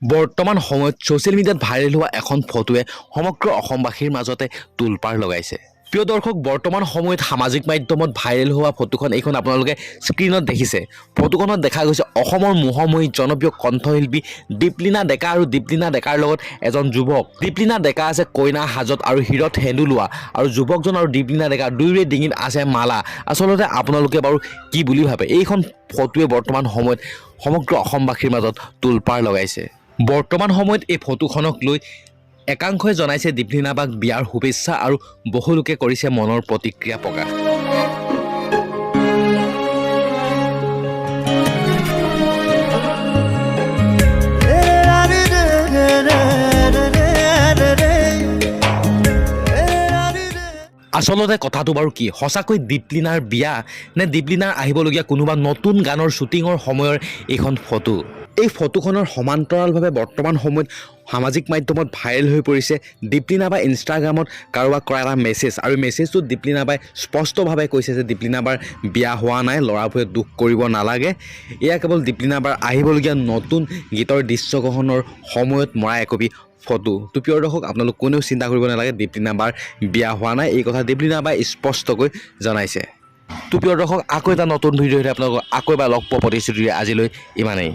বৰ্তমান সময়ত ছ'চিয়েল মিডিয়াত ভাইৰেল হোৱা এখন ফটোৱে সমগ্ৰ অসমবাসীৰ মাজতে তোলপাৰ লগাইছে। প্ৰিয় দৰ্শক, বৰ্তমান সময়ত সামাজিক মাধ্যমত ভাইৰেল হোৱা ফটোখন এইখন আপোনালোকে স্ক্ৰীণত দেখিছে। ফটোখনত দেখা গৈছে অসমৰ মোহময়ী জনপ্ৰিয় কণ্ঠশিল্পী দীপলিনা ডেকা আৰু দীপলিনা ডেকাৰ লগত এজন যুৱক। দীপলিনা ডেকা আছে কইনা সাজত আৰু শিৰত সেন্দুৰ লোৱা আৰু যুৱকজন আৰু দীপলিনা ডেকা দুয়োৰে ডিঙিত আছে মালা। আচলতে আপোনালোকে বাৰু কি বুলি ভাবে? এইখন ফটোৱে বৰ্তমান সময়ত সমগ্ৰ অসমবাসীৰ মাজত তোলপাৰ লগাইছে। বৰ্তমান সময়ত এই ফটোখনক লৈ একাংশই জনাইছে দীপলিনা বাক বিয়াৰ শুভেচ্ছা আৰু বহু লোকে কৰিছে মনৰ প্ৰতিক্ৰিয়া প্ৰকাশ। আচলতে কথাটো বাৰু কি? সঁচাকৈ দীপলিনাৰ বিয়া নে দীপলিনাৰ আহিবলগীয়া কোনোবা নতুন গানৰ শ্বুটিঙৰ সময়ৰ এইখন ফটো? এই ফটোখনৰ সমান্তৰালভাৱে বৰ্তমান সময়ত সামাজিক মাধ্যমত ভাইৰেল হৈ পৰিছে দীপলিনা বাই ইনষ্টাগ্ৰামত কাৰোবাক কৰা এটা মেছেজ আৰু মেছেজটোত দীপলিনা বাই স্পষ্টভাৱে কৈছে যে দীপলিনা বাৰ বিয়া হোৱা নাই, ল'ৰাবোৰে দুখ কৰিব নালাগে। এয়া কেৱল দীপলিনা বাৰ আহিবলগীয়া নতুন গীতৰ দৃশ্যগ্ৰহণৰ সময়ত মৰা একপি ফটো। তো প্ৰিয় দৰ্শক, আপোনালোক কোনেও চিন্তা কৰিব নালাগে, দীপলিনা বাৰ বিয়া হোৱা নাই, এই কথা দীপলিনা বাই স্পষ্টকৈ জনাইছে। তো প্ৰিয় দৰ্শক, আকৌ এটা নতুন ভিডিঅ' সৈতে আপোনালোকক আকৌ এবাৰ লগ পোৱাৰ প্ৰতিশ্ৰুতিৰে আজিলৈ ইমানেই।